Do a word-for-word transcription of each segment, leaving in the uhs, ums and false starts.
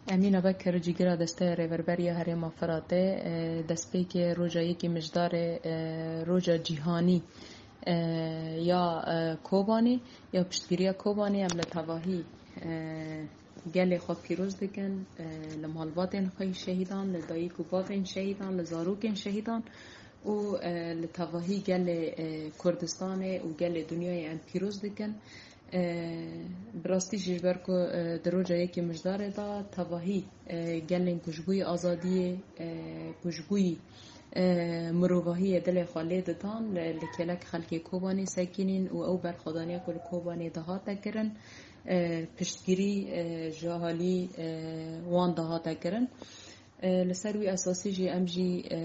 Emîna Bekir, cîgira Desteya Rêverberiya Herêma Firatê, e, destpêkê roja yekê Mijdarê, e, roja cîhanî, e, ya, e, Kobanê, ya piştgiriya Kobanê, em li tevahî, e, gelê xwe pîroz dikin, e, li malbatên xwe yî şehîdan, li dayik û bavên şehîdan, li zarokên şehîdan û, e, li tevahî gelê, e, Kurdistanê û gelê dinyayê em pîroz dikin. E, bi rastî jî ji ber ku, e, di roja yekê Mijdarê de tevahî, e, gelên ku ji bo yî azadiyê, e, ku ji bo yî, e, mirovahiyê dilê xwe lê didan, li, li kêlek xelkê Kobanê sekinîn û ew berxwedaniya ku li Kobanê dihate kirin, e, piştgirî, e, ji alî, e, wan dihate kirin. E, li ser wî esasî jî em jî, e,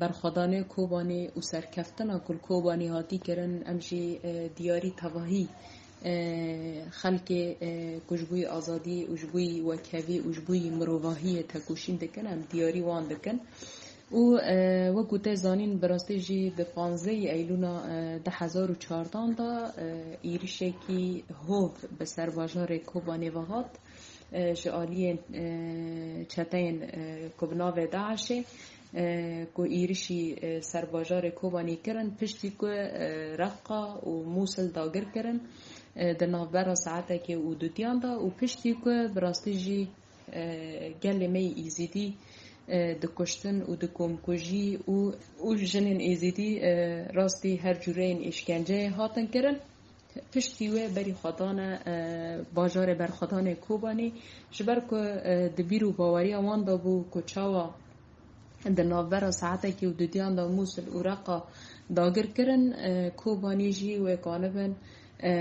berxwedanê Kobanê û serkeftina ku li Kobanê hatî kirin, em jî, e, diyarî tevahî, e, xelkê, e, ku ji bo yî azadî û ji bo yî wekhevî û ji bo yî mirovahiyê tekoşîn dikin, em diyarî wan dikin. Û, e, wekû tê zanîn, bi rastî jî di panzdehê Eylûna, e, du hezar û çardan de, e, êrişekî hov bi ser bajarê Kobanê ve hat, e, ji aliyên, e, çeteyên, e, ku bi navê DAIŞê, e, ku êrişî, e, ser bajarê Kobanê kirin, piştî ku, e, Reqa û Mûsil dagir kirin, e, di navbera saetekê û dutiyan de û piştî ku bi rastî jî, e, gelê me yî Êzidî, e, dikuştin û di komkujî û, û jinên Êzidî, e, rastî her cûreyên îşkenceyê hatin kirin. Piştî wê berî xwe dane, e, bajarê berxwedanê Kobanê, ji ber ku, e, di bîr û baweriya wan de bû ku çawa di navbera saetekê û dudiyan de Mûsil û Reqa dagir kirin, e, Kobanî jî wê kanibin, e,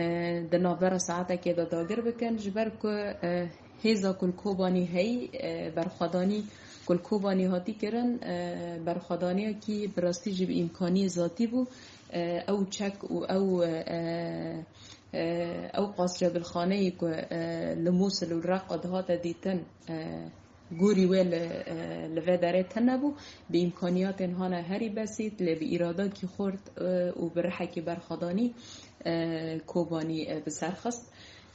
di navbera saetekê de dagir bikin, ji ber ku, e, hêza ku li Kobanî heyî, e, berxwedanî ku li Kobanî hatî kirin, e, berxwedaniyekî bi rastî jî bi îmkaniyê zatî bû. E, ew çek û ew, e, e, ew qas cebilxaneyî ku, e, li Mûsil û Reqa dihate dîtin, e, gorî wê li, e, li vê derê tune bû, bi îmkaniyatên hane herî besît, lê bi îradakî xurt, e, û bi rihekî berxwedanî, e, Kobanî, e, bi ser xist.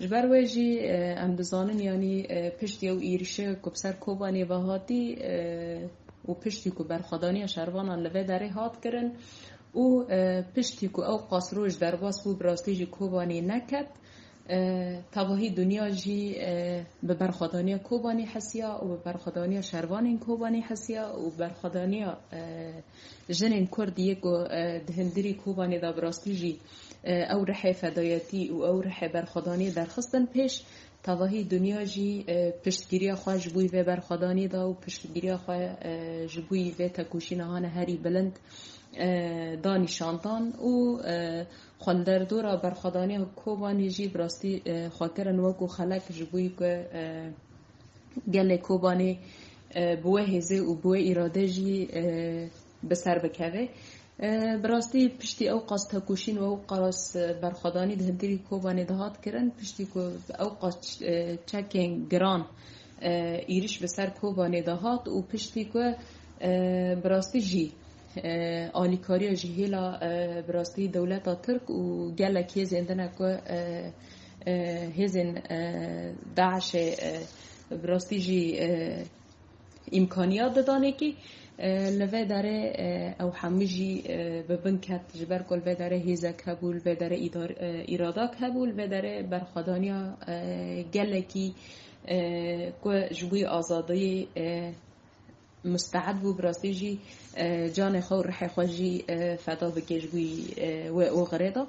Ji ber wê jî, e, em dizanin, yanî, e, piştî ew êrişe ku bi ser Kobanê ve hatî, e, û piştî ku berxwedaniya şervanan li vê derê hat kirin û, e, piştî ku ew qas roj derbas bû, bi rastî jî Kobanê neket. E, tevahî dinya jî, e, bi berxwedaniya Kobanê hesiya û bi berxwedaniya şervanên Kobanê hesiya û berxwedaniya, e, jinên Kurd yê ku, e, di hundirî Kobanê de bi rastî jî, e, ew rihê fedayetî û ew rihê berxwedaniyê derxistin pêş. Tevahî dinya jî, e, piştgiriya xwe ji bo vê berxwedaniyê da û piştgiriya xwe, e, ji bo vê tekoşîna hane herî bilind, e, da nîşandan û, e, xwe li derdora berxwedaniya Kobanê jî bi rastî, e, xwe kirin wekû xelek ji bo ku, e, gelê Kobanê, e, bi wê hêzê û bi wê îrade jî, e, bi ser bikeve. E, bi rastî piştî ew qas tekoşîn û ew qas, e, berxwedanî di hundirî Kobanê de hat kirin, piştî ku ew qas, e, çekên giran, e, êriş bi ser Kobanê de hat û piştî ku, e, bi rastî jî, e, alîkariya ji hêla, e, bi rastî dewleta Tirk û gelek hêzên din e ku, e, e, hêzên, e, DAIŞê, e, bi rastî jî, e, îmkaniyat didanekî, e, li vê derê, e, ew hemû jî, e, bi bin ket, ji ber ku li vê derê hêzek hebû, li vê derê îdar-, e, îradak hebû, li vê derê berxwedaniya, e, gelekî, e, ku ji bo azadiyê, e, musteed bû, bi rastî jî, e, canê xwe û rihê xwe jî, e, feda bike ji bo, e, wê oxirê de.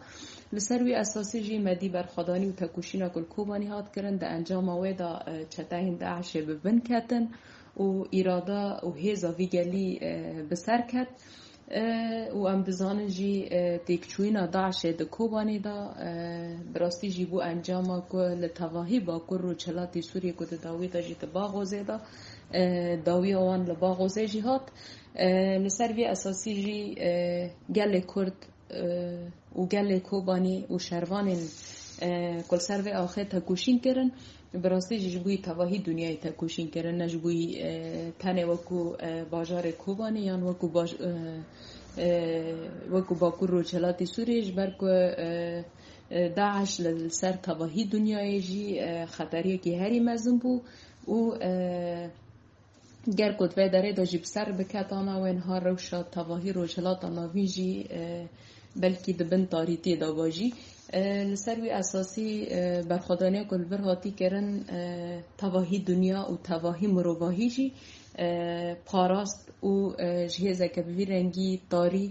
Li ser wî esasî jî me dî berxwedanî û tekoşîna ku li Kobanî hat kirin, di encama wê de, e, çeteyên DAIŞê bi bin ketin û îrada û hêza vî gelî, e, bi ser ket. E, û em dizanin jî, e, têkçûyîna DAIŞê di Kobanê de, e, bi rastî jî bû encama ku li tevahî Bakur Rojhilatê Sûriyê ku di dawî de jî di Baxozê de, e, dawiya wan li Baxozê jî hat. E, li ser vî esasî jî, e, gelê Kurd, e, û gelê Kobanî û şervanên, e, ku li ser vê axê tekoşîn kirin, bi rastî jî ji bo tevahî dinyayê tekoşîn kirin, ne ji bo, e, tenê wekû, e, bajarê Kobanê yan wekû baj-, e, e, wekû Bakur Rojhilatê Sûriyê, ji ber ku, e, e, DAIŞ li, li ser tevahî dinyayê jî, e, xeteriyekî herî mezin bû. û, e, ger ku di vê derê de jî bi ser biketana wê niha rewşa tevahî Rojhilata Navîn jî, e, belkî di bin tarîtiyê de ba jî. E, li ser wî esasî, e, berxwedaniya ku li vir hatî kirin, e, tevahî dinya û tevahî mirovahî jî, e, parast û, e, ji hêzeke bi vî rengî tarî,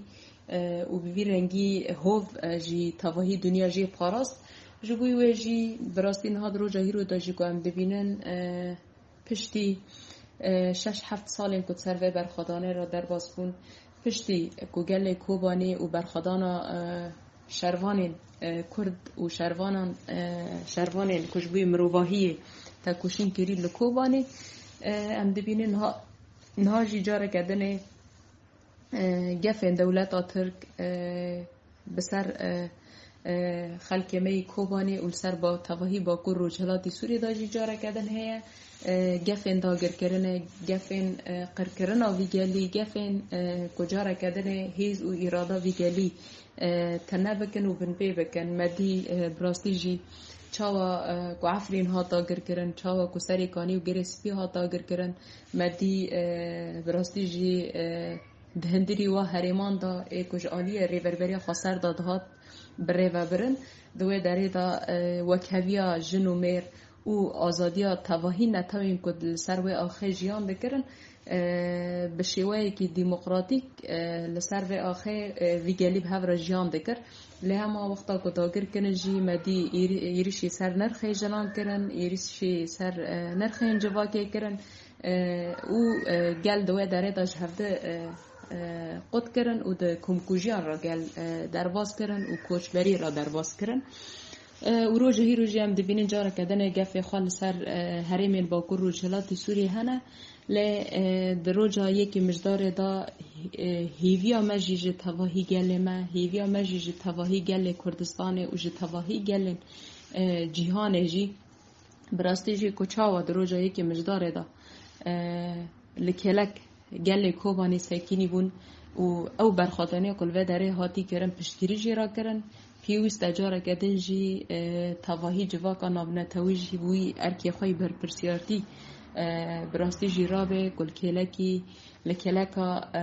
e, û bi vî rengî hov, e, jî tevahî dinya jê parast. Ji bo wê jî bi rastî niha di roja hîro de jî ku em dibînin, e, piştî, e, şeş heft salên ku di ser vê berxwedanê re derbas bûn, piştî ku gelê Kobanê û berxwedana, e, şervanên, e, Kurd û şervanan, e, şervanên ku ji bo mirovahiyê tekoşîn kirî li Kobanê, e, em dibînin niha, niha jî careke dinê, e, gefên dewleta Tirk, e, bi ser, e, e, xelkê me yî Kobanê û li ser ba-, tevahî Bakur Rojhilatî Sûriyê de jî careke din heye. E, gefên dagirkirine, gefên, e, qirkirina vî gelî, gefên, e, ku careke dinê hêz û îrada vî gelî, e, tune bikin û binpê bikin. Me dî, e, bi rastî jî çawa, e, ku Efrîn hat dagirkirin, çawa ku Serê Kanî û Girê Spî hat dagirkirin, me dî, e, bi rastî jî, e, di hundirî wa herêman de ê ku ji aliyê Rêverberiya Xweser de dihat birêvebirin, di wê derê de, e, wekheviya jin û mêr û azadiya tevahî netewên ku li ser wê axê jiyan dikirin, e, bi şêweyekî demokratîk, e, li ser vê axê, e, vî gelî bi hev re jiyan dikir. Lê hema wexta ku dagir kirin jî me dî êri-, êrişî ser nirxê jinan kirin, êrişî ser, e, nirxên civakê kirin, e, û, e, gel di wê derê de ji hevdi, e, e, qut kirin û di komkujiyan re gel, e, derbas kirin û koçberî re derbas kirin. E, û roja hîro jî em dibînin careke dinê gefê xwe li ser, e, herêmên Bakur Rojhilatî Sûriyê hene. Lê, e, di roja yekê Mijdarê de, e, hêviya me jî ji tevahî gelê me, hêviya me jî ji tevahî gelê Kurdistanê û ji tevahî gelên, e, cîhanê jî, bi rastî jî ku çawa di roja yekê Mijdarê de, e, li kêlek gelê Kobanê sekinî bûn û ew berxwedaniya ku li vê derê hatî kirin piştgirî jê re kirin. Pêwîst e careke din jî, e, tevahî civaka navnetewî jî wî erkê xwe yî berpirsiyartî, e, bi rastî jî rabe ku li kêlekî, li kêleka, e,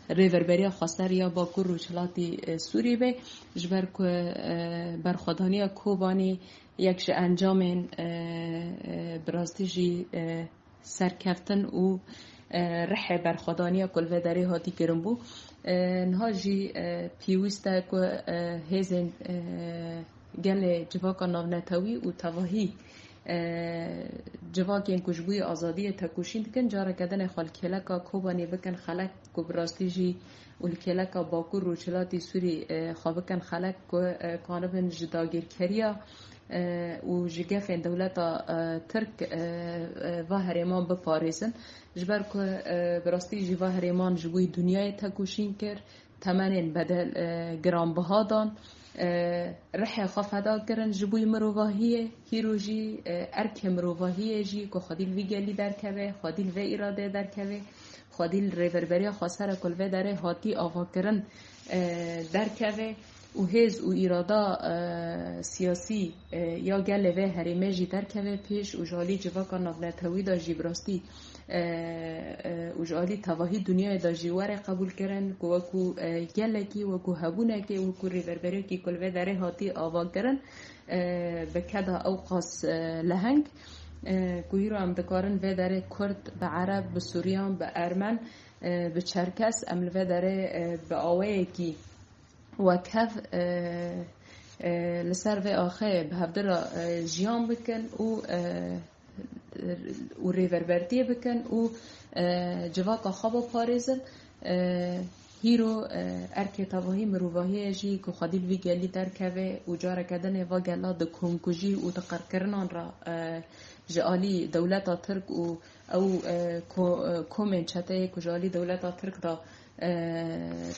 Rêverberiya Xweser ya Bakur Rojhilatî, e, Sûrî be, ji ber ku, e, berxwedaniya Kobanê yek ji encamên, e, e, bi rastî jî, e, serkeftin û, e, rihê berxwedaniya ku li vê derê hatî kirin bû. E, niha jî, e, pêwîst e ku, e, hêzên, e, gelê civaka navnetewî û tevahî, e, civakên ku ji bo azadiyê tekoşîn dikin, careke dinê xwe li kêleka Kobanê bikin xelek ku bi rastî jî û li kêleka Bakur Rojhilatî Sûrî, e, xwe bikin xelek ku, e, kanibin ji dagirkeriya, e, û ji gefên dewleta, e, Tirk, e, e, va herêman biparêzin. Ji ber ku, e, bi rastî jî va herêman ji bo dinyayê tekoşîn kir, temenên bedel, e, giranbiha dan, e, rihê xwe feda kirin ji bo mirovahiyê, hîro jî, e, erkê mirovahiyê jî ku xwedî li vî gelî derkeve, xwedî li vê îradeyê derkeve, xwedî li Rêverberiya Xweser e ku li vê derê hatî avakirin, e, derkeve û hêz û îrada, e, siyasî, e, ya gelê vê herêmê jî derkeve pêş û ji alî civaka navnetewî de jî bi rastî, e, e, û ji alî tevahî dinyayê de jî were qebûlkirin ku wekû, e, gelekî, wekû hebûnekê, wekû rêverberiyekî ku li vê derê hatî avakirin, e, bi keda ew qas, e, leheng, e, ku hîro em dikarin vê derê Kurd, bi Ereb, bi Suryan, bi Ermen, e, bi Çerkes, em li vê derê, e, bi awayekî wekhev, e, e, li ser vê axê bi hevdira, e, jiyan bikin û, e, û rêverbertiyê bikin û, e, civaka xwe biparêzin. E, hîro, e, erkê tevahî mirovahiyê jî ku xwedî li vî gelî derkeve û careke dinê va gela di komkujî û di qirkirinan re, e, ji alî dewleta Tirk û ew, e, ko-, e, komên çeteyê ku ji alî dewleta Tirk de, e,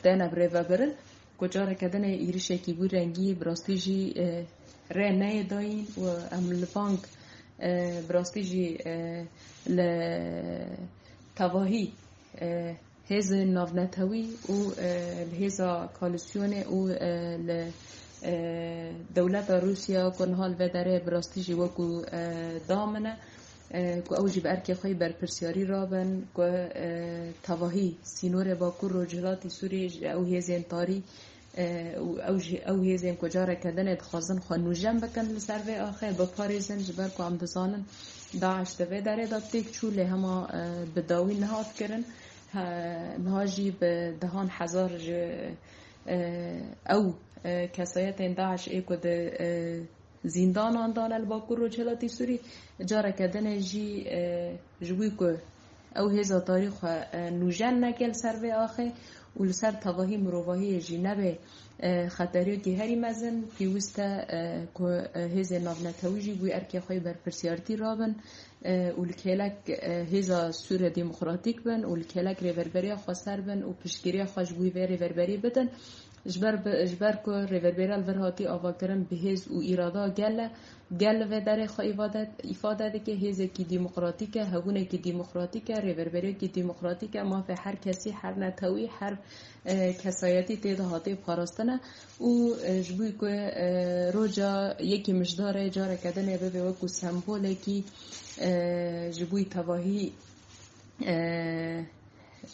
têne birêvebirin, ku careke dinê êrişekî wî rengî bi rastî jî, e, rê neyê dayîn û em li bang, e, bi rastî jî, e, li tevahî, e, hêzên navnetewî û, e, li hêza koalîsyonê û, e, li, e, dewleta Rûsya ku niha li vê derê bi rastî jî wekû, e, da min e, e, ku ew jî bi erkê xwe yî berpirsiyarî rabin, ku, e, tevahî sînorê Bakur Rojhilatî Sûriyê ji ew hêzên tarî, e, û ew jî, ew hêzên ku careke dinê dixwazin xwe nûjen bikin li ser vê axê biparêzin, ji ber ku em dizanin DAIŞ di vê derê de têk çû, lê hema, e, bi dawî nehat kirin. He, niha jî bi dehan hezar ji, e, ew, e, kesayetên DAIŞ ê ku di, e, zîndanan dane li Bakur Rojhilatî Sûrî, careke din e jî, e, ji bo ku ew hêza tarî xwe, e, nûjen neke li ser vê axê û li ser tevahî mirovahiyê jî nebe, e, xeteriyekî herî mezin, pêwîst e, e, ku, e, hêzên navnetewî jî wî erkê xwe yî berpirsiyartî rabin, e, û li kêlek, e, hêza Sûriya Demokratîk bin û li kêlek rêverberiya xweser bin û piştgiriya xwe ji bo vê rêverberî bidin. Ji ber bi, ji ber ku rêverberiya li vir hatî avakirin bi hêz û îrada gel e, gel li vê derê xwe îfade, îfade dike, hêzekî demokratîk e, hebûnekî demokratîk e, rêverberiyekî demokratîk e, mafê her kesî, her netewî, her, e, kesayetî tê de hatê parastine û, e, ji bo ku, e, roja yekê Mijdarê careke dinê bibe wekû sembolekî, e, ji bo tevahî, e,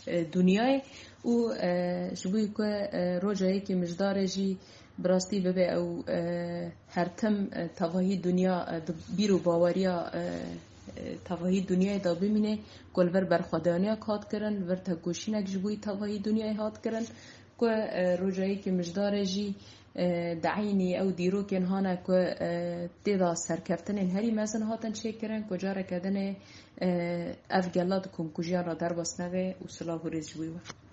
e, dinyayê û, e, ji bo ku, e, roja yekê Mijdarê jî bi rastî bibe ew, e, her tim, e, tevahî dinya, e, di bîr û baweriya, e, e, tevahî dinyayê de bimîne ku li vir berxwedaniya hat kirin, li vir tekoşînek ji bo tevahî dinyayê hat kirin, ku, e, roja yekê Mijdarê jî, e, di eynî ew dîrokên hane ku, e, tê de serkeftinên herî mezin hatin çêkirin, ku careke dinê, e, ev gela di komkujiyan re derbas nebe û silav û rêz ji wî we.